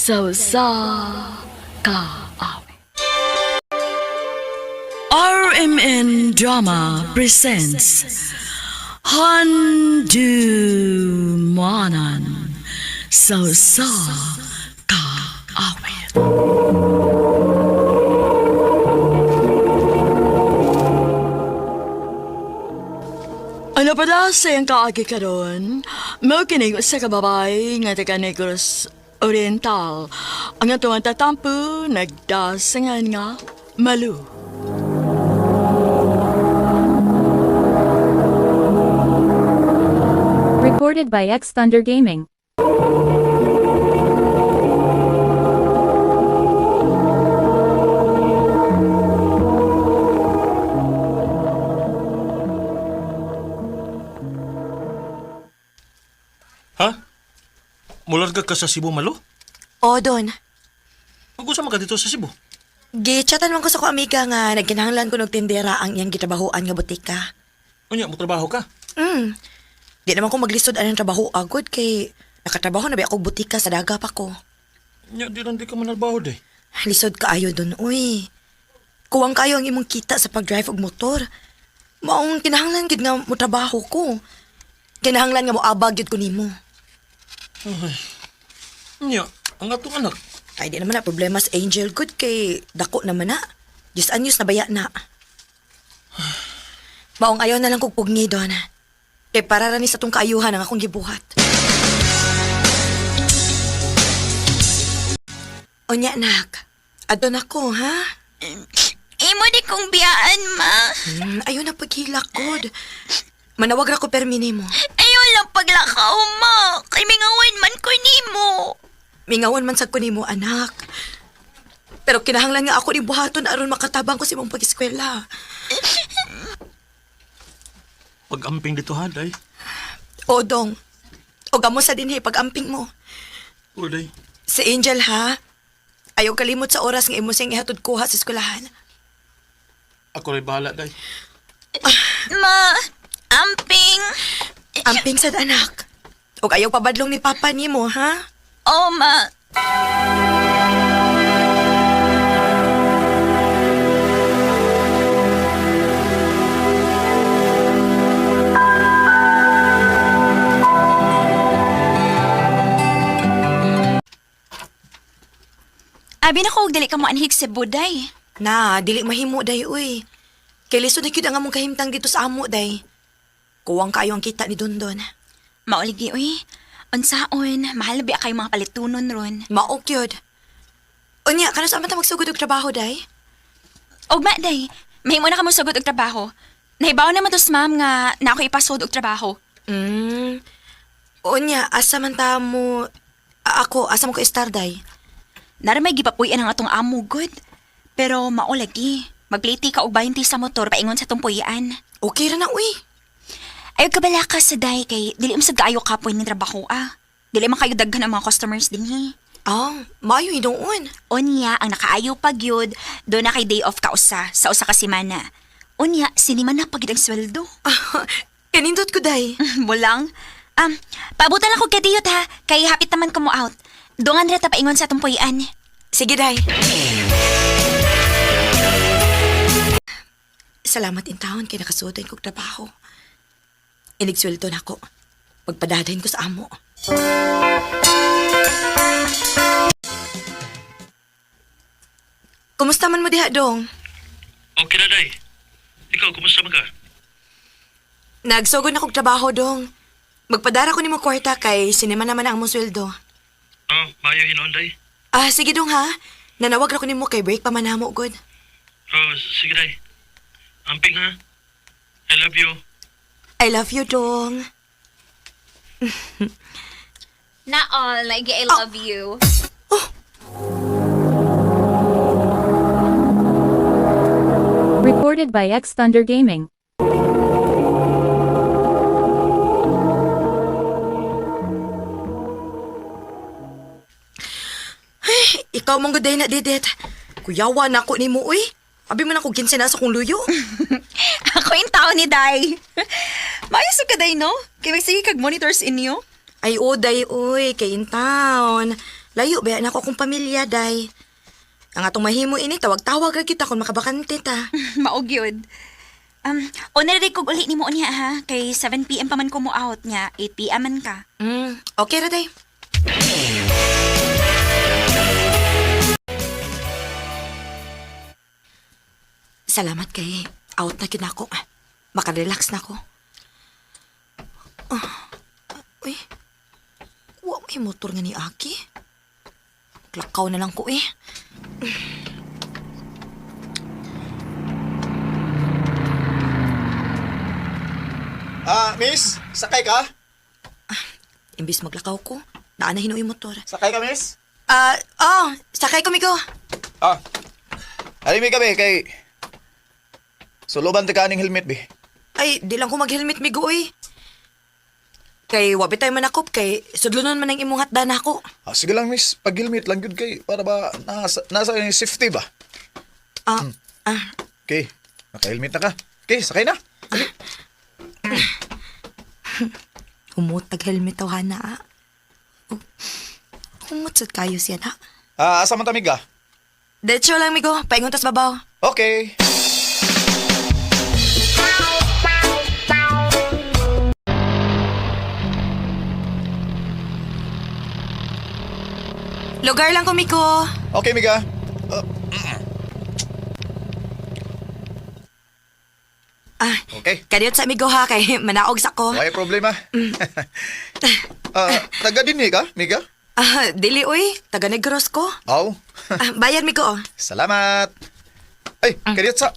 Sa usa ka awit. RMN Drama presents Handu Manan Sa usa ka awit. Ano pala sa iyang kaagi karon? Mao kini usa ka babae nga taga Negros Oriental. Ang atong tatampo nagdasangan nga Malu. Recorded by X Thunder Gaming. Ha? Mularga ka sa Cebu, Malo? O, Don. Mag-usa man ka dito sa Cebu. Gichatan man ko sa ko amiga nga nagkinahanglan ko og tindera ang iyang gitrabahoan nga butika. Unya, mo trabaho ka. Di naman ko maglisod anang trabaho agod kay nakatrabaho na ba ako butika sa daga pa ko. Unya, di lang di ka manarbaho, day. Lisod kaayo don, uy. Kuwang kayo ang imong kita sa pag-drive og motor. Maong kinahanglan gid nga mo trabaho ko. Kinahanglan nga moabag gid ko nimo. Unya, ang atong anak. Ay di naman na problema sa Angel good kay dako naman na. Diyos anyos na baya na. Maong ayaw na lang kog pugni doon. Kay para ra ni sa tong kaayuhan ang akong gibuhat. Unya nak, adto na ko ha? Imo di kong biyaan, ma. Ayaw na paghilak god. Manawag ra ko permi nimo. Ayaw lang paglakaw, ma. Kay mingawan man ko nimo. Mingawan man sad ko nimo anak. Pero kinahanglan nga ako ni buhaton aron makatabang ko sa imong pag-eskwela. Pag-amping dito, ha, day? O dong. O gamo sa dinhi pag-amping mo. O, day. Si Angel ha. Ayaw kalimot sa oras nga imo siyang ihatod kuha sa eskwelahan. Ako rin bahala, day. Ma, amping. Amping sad anak. Og ayaw pabadlong ni papa nimo ha. Oh, ma. Abi na ko, og dili ka mo anhig sa Buday. Na, dili mahimo day uy. Kay lisod na gyud ang among kahimtang dito sa amo day. Kuwang kayo ang kita ni Dondon. Mauligi, uy. Unsaon, mahal na biya kayo mga palitunon ron. Mao gyud. Unya, kanus man ta magsugod og trabaho day? Og ma, day, mahimo na ka mo sugod og trabaho. Nahibaw naman to sa ma'am nga na ako ipasod og trabaho. Unya, asa man ta mo ako, asa man ko star day? Nara may gipapuy-an ang atong amo, good. Pero maulagi, magpliti ka og 20 sa motor paingon sa tong puy-an. Okay ra na uy. Ayaw ka bala ka sa day kay dili mo sad kaayo kapoy ning trabaho ah. Dili man kayo daghan ang mga customers dinhi. Ah, maayo hinuon. Unya, ang nakaayo pa gyud, do na kay day off ka usa sa usa ka semana. Unya, sinima na pagid ang sweldo. Kanindot ko day. Bulang. Paabutan lang ko kadiyot ha, kay hapit naman ko mo out. Dungan ra ta paingon sa atong puy-an. Sige, Day. Salamat in taon kay nakasudan kog trabaho. Inigsweldo na ko. Pagpadadahin ko sa amo. Kumusta man mo diha, Dong? Okay na, day. Ikaw, kumusta man ka? Nagsugod na kog trabaho, Dong. Magpadara ko nimo kwarta kay sinema naman ang among sweldo. Ah, maayo hinuon, day. Ah, sige, Dong, ha? Nanawag ra ko nimo kay break pa man namo, good. Oh, sige, day. Amping, ha? I love you. I love you, Dong. Na all, like I love you. Recorded by X Thunder Gaming. Ikaw mong guday na, Didet. Kuyawa na ako ni mo, uy. Abi mo na kung kinsa na sa kong luyo. Ako yung tao ni Day. Maayos ka, Day, no? Kay magsige kag monitors inyo. Ay, o, day, uy, kay in town. Layo ba na ako akong pamilya, day. Ang atong mahimo ini, tawag-tawag ra kita kung makabakante ta. Mao gyud. Una rin kog uli nimo unya ha, kay 7 PM pa man ko mo out nya, 8 PM man ka. Okay ra, day. Salamat kay out na gyud nako. Makarelax na ko. Ah, uy. Wa may motor nga ni Aki. Klakaw na lang ko eh. Ah, miss, sakay ka? Imbis maglakaw ko, naa na hinuoy motor. Sakay ka, miss? Ah, oh, sakay ko migo. Ah. Alimi kami kay Suluban ta ka aning helmet, bi. Ay, di lang ko mag-helmet migo oy. Kay wabi tayo manakop kay sudlonon man ang imong hatdan ako. Ah, sige lang, miss. Pag-helmet lang gyud kay para ba nasa yung safety ba? Ah, ah, Okay. Naka-helmet na ka. Okay, sakay na. humot tag helmet taw hana. Ah. Oh, humot sad kayo siya na. Ah, asa man ta miga? Diretso lang migo, paingon tas babaw. Okay. Lugar lang ko migo. Okay, miga. Ah, Ah, okay. kadiyot sa migo ha kay manaog sa ko. Wala problema. Ah, taga din eh ka, miga? Ah, dili oy, taga Negros ko. Aw. Ah, bayad migo. Oh. Salamat. Ay, kadiyot sa.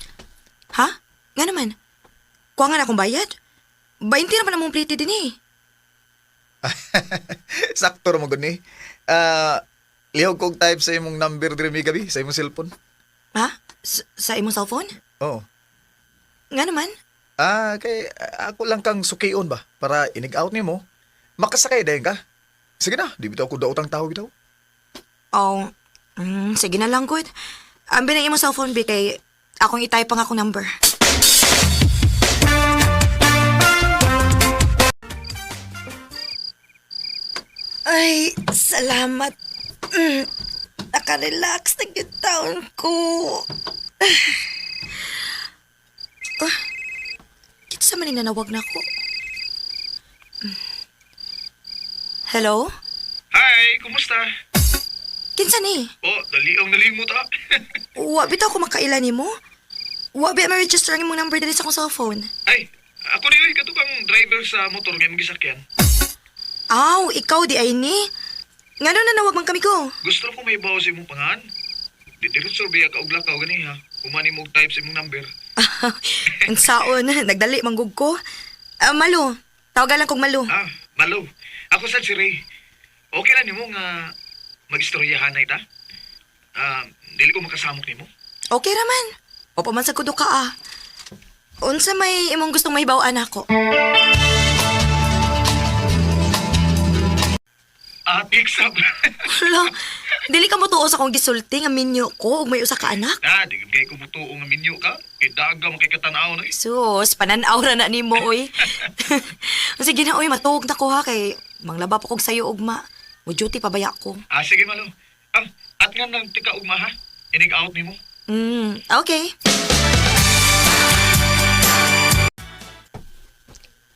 Ha? Nga naman. Kuha nga na akong bayad. 20 naman ang mong plate din eh. Sakto ra mo gud ni. Ah, lihog kog type sa imong number diri miga bi, sa imong cellphone. Ha? Sa imong cellphone? Oo. Nga naman. Ah, kay ako lang kang sukion ba para inig-out nimo. Makasakay dayon ka. Sige na, di bitaw ko daotang tao bitaw. Oh, sige na lang, good. Ambi na imong cellphone, bi, kay akong itype ang akong number. Ay, salamat. Nakarelax na gyud taon ko. Ah, kitsa man ni nanawag na ko. Hello? Hi, kumusta? Kinsa ni? Oh, dali ang nalimot ah. Wa bitaw ko makaila nimo. Wa ba ma-register ang imong number diri sa akong cellphone. Ay, ako ni oy kato kang driver sa motor nga imong gisakyan. Aw, ikaw di ay ni. Ngano nanawag man kami ko? Gusto ko may bawo sa imong pangan. Di diretso biya ka og lakaw gani ha. Humani mo og type sa imong number. Ang saon, nagdali manggug ko. Ah, Malo. Tawagan lang kog Malo. Ah, malo. Ako sad si Ray. Okay ra nimo nga magistoryahan na ita? Ah, dili ko makasamok nimo. Okay ra man. Opo man sa kudo ka ah. Unsa may imong gustong mahibaw-an ako? Ah, tiksab. Hala, dili ka mo tuo sa akong gisulti nga minyo ko ug may usa ka anak. Ah, di gid kay ko mutuo nga minyo ka. Kay daga man kay katanaw na eh. Sus, panan-aw ra na nimo oy. Sige na oy, matuog na ko ha kay manglaba pa kog sayo ugma. Mo duty pa baya ko. Ah, sige malo. Ah, at nga nang tika ugma ha. Inig out nimo. Okay.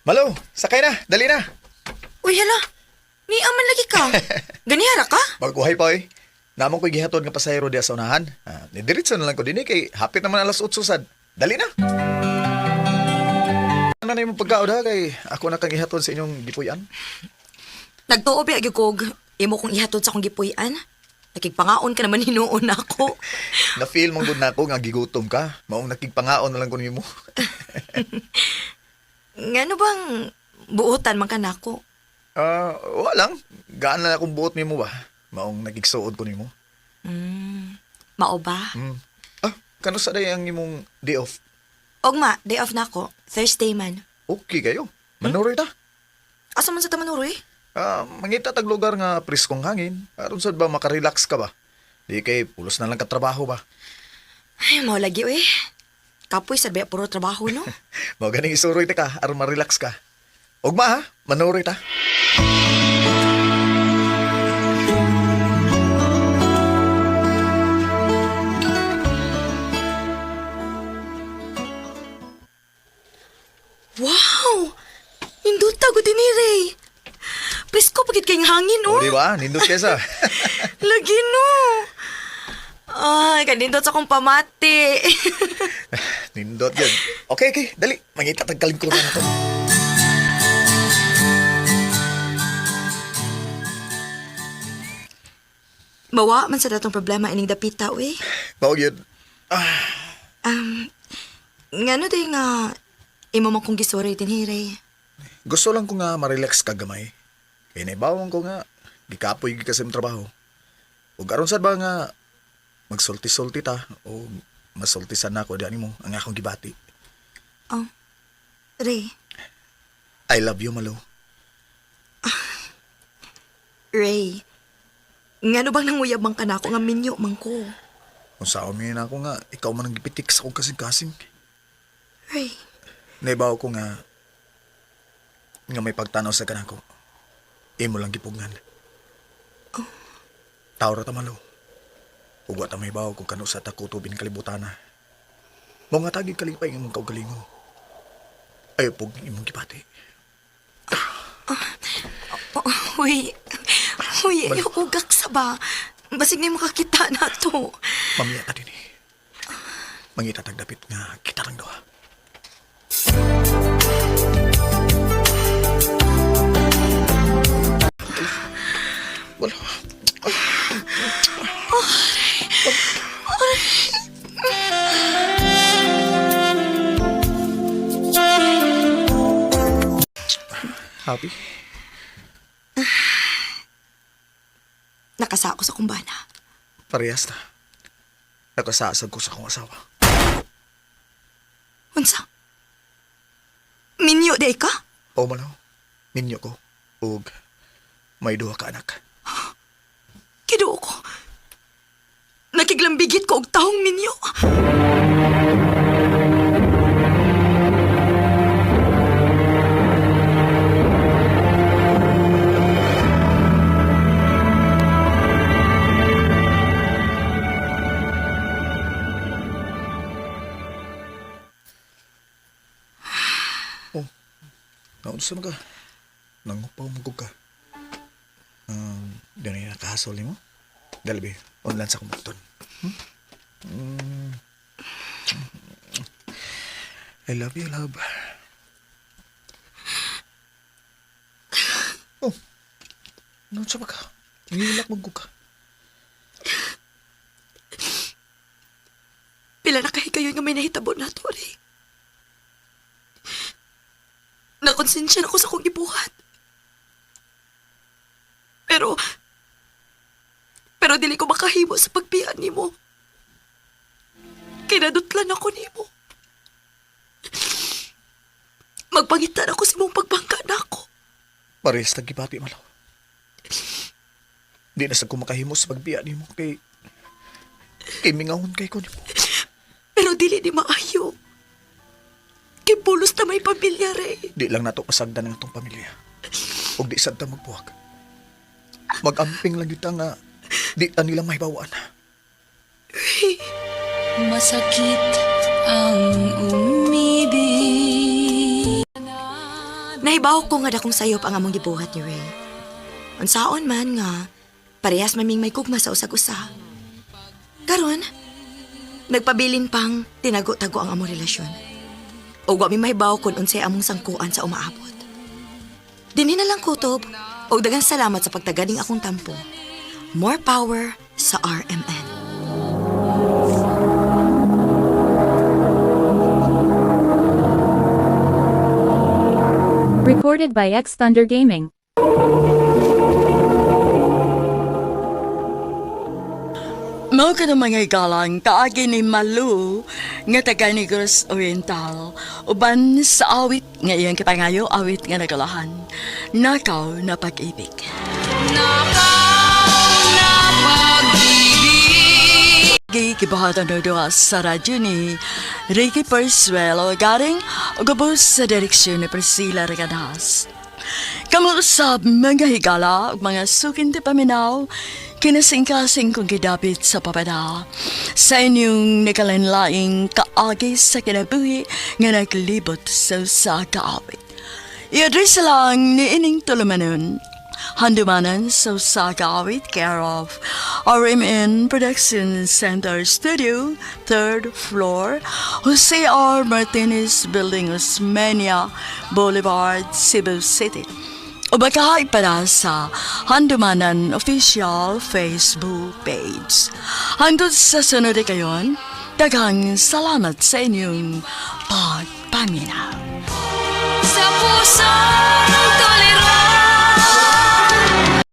Malo, sakay na, dali na. Uy, hala. Ni aman lagi ka. Ganihara ka? Baguhay pa oy. Namon ko'y gihatod nga pasahero diya sa unahan. Ah, nidiretso na lang ko dinhi kay hapit naman alas 8 sad. Dali na. Ano na imong pagkaon ha kay ako na kang ihatod sa inyong gipuy-an. Nagtuo ba gyud kog imo kong ihatod sa akong gipuy-an? Nakigpangaon ka naman hinuon ako. Na-feel mong gud nako nga gigutom ka. Maong nakigpangaon na lang ko nimo. Ngano bang buotan man ka nako? Ah, wala lang. Gaan na akong buot nimo ba? Maong nakigsuod ko nimo. Mao ba? Ah, kano sa day ang imong day off? Ogma, day off na ako. Thursday man. Okay kayo. Manuroy ta. Asa man sa Tamanuroy? Ah, mangita tag lugar nga preskong hangin. Aron sad ba makarelax ka ba? Di kay pulos na lang katrabaho ba. Ay, mao lagi oy. Kapoy sa ba puro trabaho no? Mao ganing isuroy ta ka aron ma-relax ka. Ugma ha, manuroy ta. ba? Nindot kaysa. Lagi no. Ay, kanindot sa akong pamati. Nindot yun. Okay, okay. Dali. Mangita tag kalingkuran na to. Mawa man sa datong problema ining dapita, uy. Mao yun. Um, ngano day nga imo man kong gisuroy dinhi, Ray. Gusto lang ko nga ma-relax ka gamay. Kay naibawang ko nga, gikapoy gyud ka sa imong trabaho. Ug aron sad ba nga magsulti-sulti ta o masultisan na ako di mo ang akong gibati. Oh, Ray. I love you, Malo. Ray. Ngano bang nanguyab man ka na ako nga minyo man ko? Kung saan mo na ako nga, ikaw man ang gipitik sa akong kasing-kasing. Ray. Naibaw ko nga, nga may pagtanaw sa kanako. Imo lang gipugnan. Oh. Tao ra ta, Malo. Ug wa ta may baw kung kano sa takutubin kalibutana. Mao nga tagig kalipay ang imong kaugalingon. Ay pug imong gibati. Oh, uy. Uy, ayoko gaksa ba? Basig na yung makakita na to. Mamaya ta din eh. Mangita tag dapit nga kita lang duha. Wala. Happy? Nakasako sa kumbana. Parehas na. Nakasaasag ko sa akong asawa. Unsa? Minyo day ka? O malaw, ninyo ko. Ug may duha ka anak. Kiduo ko. Nakiglambigit ko og tahong minyo. Oh, naunsa man ka? Nangupaw mo ka. Di na nakahasol nimo? Dali be, online sa kumukton. Hmm? Mm. I love you, love. Oh, naunsa ba ka? Ngilak mo ka. Pila na kahigayon nga may nahitabo na to, Ray. Nakonsensya na ko sa akong gibuhat. Pero, pero dili ko makahimo sa pagbiyan nimo. Kinadutlan ako nimo. Magpangitan ako sa imong pagbangka na ako. Parehas tag gibati malaw. Di na sa ko makahimo sa pagbiya nimo kay kay mingahon kay ko nimo. Pero dili ni maayo. Kay pulos na may pamilya, Ray. Di lang nato pasagdan ang atong pamilya. Ug di sad ta magbuwag. Magamping lang gyud ta nga di ta nila mahibawaan. Masakit ang umibig. Nahibaw ko nga dakong sayop ang among gibuhat ni Ray. Unsaon man nga, parehas maming may gugma sa usag-usa. Karon, nagpabilin pang tinago-tago ang among relasyon. Ug wa mi mahibaw kung unsay among sangkuan sa umaabot. Dinhi na lang kutob, ug daghang salamat sa pagtaganing akong tampo. More power sa RMN. Recorded by X Thunder Gaming. Mao ka ng mga igalang kaagi ni Malu nga taga Negros Oriental uban sa awit nga iyang kipangayo awit nga nagalahan nakaw na pag-ibig. Gigibuhatan na duha sa radyo ni Ricky Persuelo garing gubos sa direksyon ni Priscilla Reganas. Kamu usab mga higala ug mga sukin ti paminaw, kinasingkasing kong gidapit sa papada. Sa inyong nakalanlaing kaagi sa kinabuhi nga naglibot sa usa ka awit. I-address lang ni ining tulumanon. Handumanan sa usa ka awit, care of RMN Production Center Studio, third floor, Jose R. Martinez Building, Osmeña Boulevard, Cebu City. O baka para sa Handumanan Official Facebook page. Hangtod sa sunod kayon, daghang salamat sa inyong pagpaminaw. Sa puso.